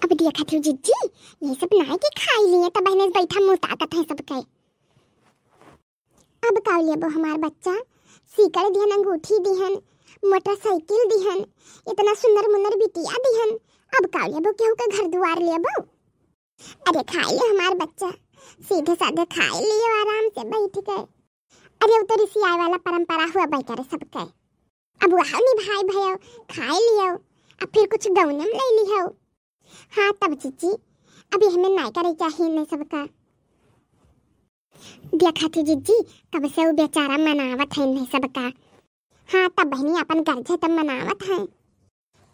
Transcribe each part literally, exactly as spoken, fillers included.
अब देखत हूँ जिज्जी, ये सब नाय के खाई लिए, तब बहने बैठा मुँह ताकत है सबके। अब का लेबो हमार बच्चा, सीकड़ दिहन, अंगूठी दिहन, मोटरसाइकिल दिहन, इतना सुंदर मुंदर बिटिया दिहन, अब का लेबो, केहू का घर दुआर लेबो? अरे खाई ले हमार बच्चा, सीधे साधे खाई लियो आराम से बैठ के। अरे उ तो रिसियाए वाला परंपरा हुआ बा करे सबके। अब वह निभाई भयो, खाई लियो, अब फिर कुछ गौने में ले लियो। हाँ तब जिज्जी, अब यह में नाय करे चाहिए नहीं सबका। देखा थी जिज्जी, कब से वो बेचारा मनावत है नहीं सबका। हाँ तब बहनी अपन गर्जे तब मनावत है।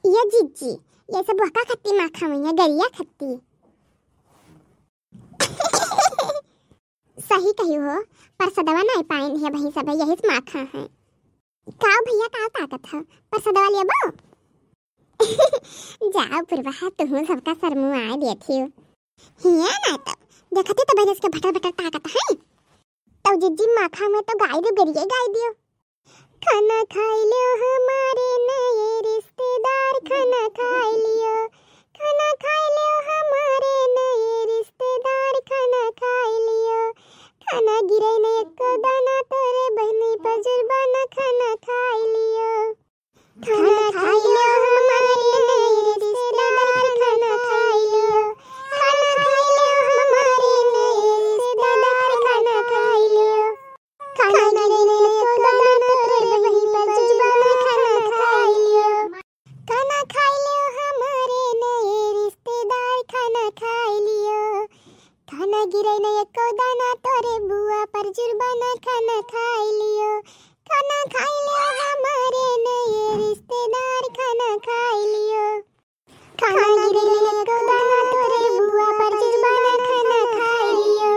ये जिज्जी, ये सब वहका खत्ती माखा हुई है, गरिया खत्ती। सही कही हो, परसदवा नाय पाइन है बही सब, यही से माखा है। का भैया का ताकत है, परसदवा लेबो? जाओ पुरवा, तुहूँ सबका सरमू आए देथियो। हिया ना तो, देखते तो बहने इसके भटर भटर ताकत है। तो जिज्जी माखा में तो गाय दो, गरिया गाय दियो। खाना खाई लियो हमारे नए रिश्तेदार, खाना खाई लियो। खाना खाई लियो हमारे नए रिश्तेदार, खाना खाई लियो। खाना गिरे न एको दाना, तोरे बहनी पर जुर्माना, खाना खाई लियो। खाना खाई लियो हमारे नए रिश्तेदार, खाना खाई लियो। खाना खाई लियो हमारे नए रिश्तेदार, खाना खाई लियो। खाना गिरे न एको दाना, तोरे बहनी पर जुर्माना, खाना खाई लियो। खाना खाई लियो हमारे नए रिश्तेदार, खाना खाई लियो। खाना गिरे न एको दाना, तोरे बुआ पर जुर्माना, खाना खाई लियो। खाना खाई लियो हमारे नए रिश्तेदार, खाना खाई लियो। खाना गिरे न एको दाना, तोरे बुआ पर जुर्माना, खाना खाई लियो।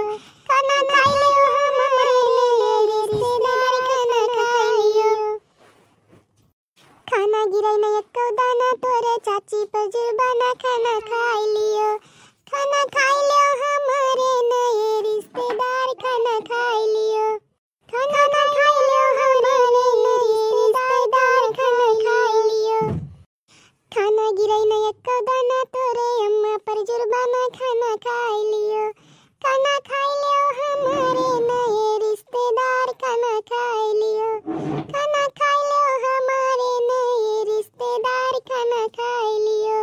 खाना खाई लियो हमारे नए रिश्तेदार, खाना खाई लियो। खाना गिरे न एको दाना, तोरे चाची पर जुर्माना, खाना खाई लियो। खाना खाई लियो हमारे नए रिश्तेदार, खाना खाई लियो। खाना खाई लियो हमारे नए रिश्तेदार, खाना खाई लियो। खाना गिरे न एको दाना, तोरे अम्मा पर जुर्माना, खाना खाई लियो। खाना खाई लियो हमारे नए रिश्तेदार, खाना खाई लियो। खाना खाई लियो हमारे नए रिश्तेदार, खाना खाई लियो।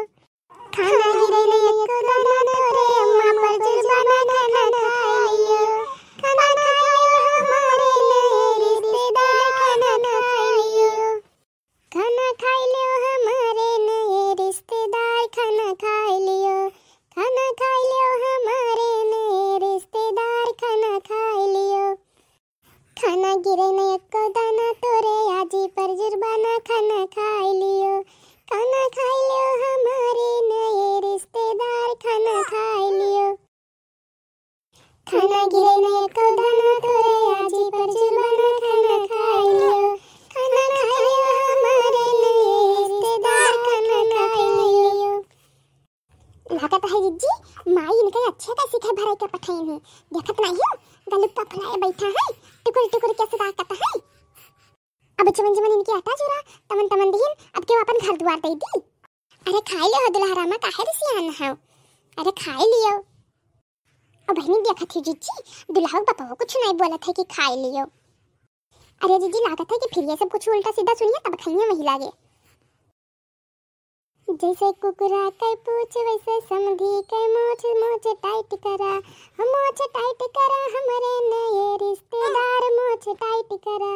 खाना गिरे न एको दाना, तोरे अम्मा पर जुर्माना, खाना खाई लियो। खाना खाई लियो हमारे नए रिश्तेदार, खाना खाई लियो। खाना खाई लियो हमारे नए रिश्तेदार, खाना खाई लियो। खाना खाई लियो हमारे नए रिश्तेदार, खाना खाई लियो। खाना गिरे न एको दाना, तोरे आजी पर जुर्माना, खाना खाई लियो। खाना खाई लियो हमारे नए रिश्तेदार, खाना खाई लियो। खाना गिरे न एको दाना, तोरे आजी पर जुर्माना, खाना खाई लियो। खाना खाई लियो हमारे नए रिश्तेदार, खाना खाई लियो। लागत है जिज्जी, माई इनके अच्छे का सीखे भरे के पठाइन है। देखत नहीं हो, गलुप्पा फुलाए बैठा है, टुकुर टुकुर के सुराकत है। अब जवन जवन इनके आटा जुरा, तमन तमन दीन, अब केहू अपन घर दुआर दे दी। अरे खाई लियो दुल्हा रामा, काहे रिसियान हो? अरे खाई लियो। अब बहनी देखत ही जिज्जी, दुल्हा के बपवा कुछ नहीं बोलत है कि खाई लियो। अरे जिज्जी, लागत है कि फिर ये सब कुछ उल्टा सीधा सुनिए, तब खाइए वही लागे। जैसे कुकुरा के पूछ, वैसे समधी के मोछ, मोछ टाइट करा, मोछ टाइट करा, हमरे नए रिश्तेदार, मोछ टाइट करा।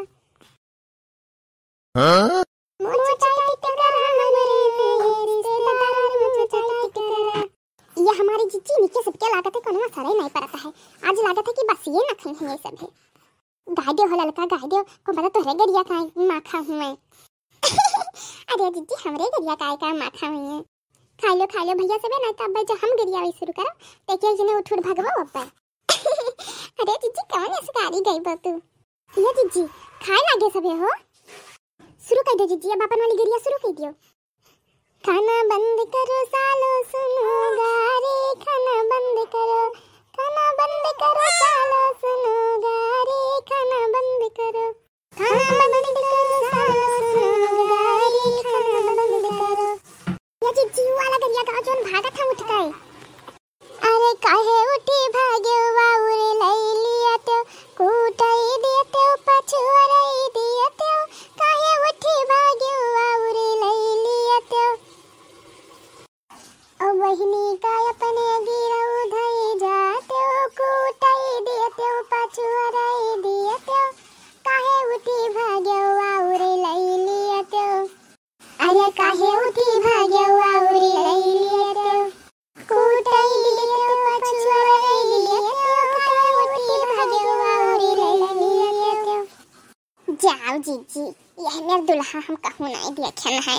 हाँ? मोछ टाइट करा, हमरे नए रिश्तेदार, मोछ टाइट करा। ये हमारी जिज्जी निके सबके लागत है, कोनो असर ही नहीं पड़ता है। आज लागत है कि बस ये नखरे हैं ये सब है। गाय दे हो ललका, गाय दे, को पता तोहरे गरिया काय माखा हुए। अरे जिज्जी, हमरे गरिया काय का माखा हुए। खा लो, खा लो भैया सबे, ना तो अब जो हम गरिया वही शुरू करो, ते के जने उठ उठ भगवो अब। अरे जिज्जी, कौन ऐसे गाड़ी गई बो तू? ये जिज्जी, खाए लागे सबे हो। शुरू कर दो जिज्जी, अब अपन वाली गरिया शुरू कर दियो। खाना बंद करो सालो सुनो गा रे, खाना बंद करो, खाना बंद करो सालो सुनो गा रे, खाना बंद करो, खाना बंद करो सालो सुनो गा रे, खाना बंद करो। अजी जीव वाला गरिया गाँव जौन भागत है उठ गए। अरे काहे उठी भाग्यो वाउर लई लिया त्यो, कूटई दिया त्यो, पछुअरई दिया त्यो, काहे उठी भाग्यो वाउर लई लिया त्यो। ओ बहिनी का अपने गिरऊ धई जा त्यो, कूटई दिया त्यो, पछुअरई दिया त्यो, काहे उठी भाग्यो वाउर लई लिया त्यो। अरे काहे उठी भाग्यो वाउर लई लिया त्यो। कूटई लिया त्यो, पछुअरई लिया त्यो, काहे उठी भाग्यो वाउर लई लिया त्यो। जाओ जीजी, यह मेर दुल्हा हम कहूँ नाई देखन है।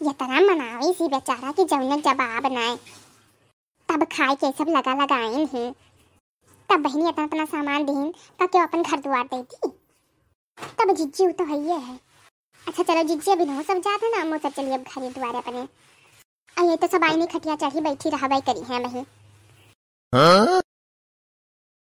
यतना मनावी सी बेचारा कि जौने जवाब नाई। तब खाए के सब लगा लगाइन ही। तब बहिनी इतना इतना सामान दीन, का क्यों अपन घर दुआर दे दी? तब जिज्जी उ तो है ये है। अच्छा चलो जिज्जी, अभी नौ सब जात है ना, हम सब चलिए अब घरे दुआरे अपने। आ ये तो सब आईनी खटिया चढ़ी बैठी रहबै करी हैं बहिन। हाँ?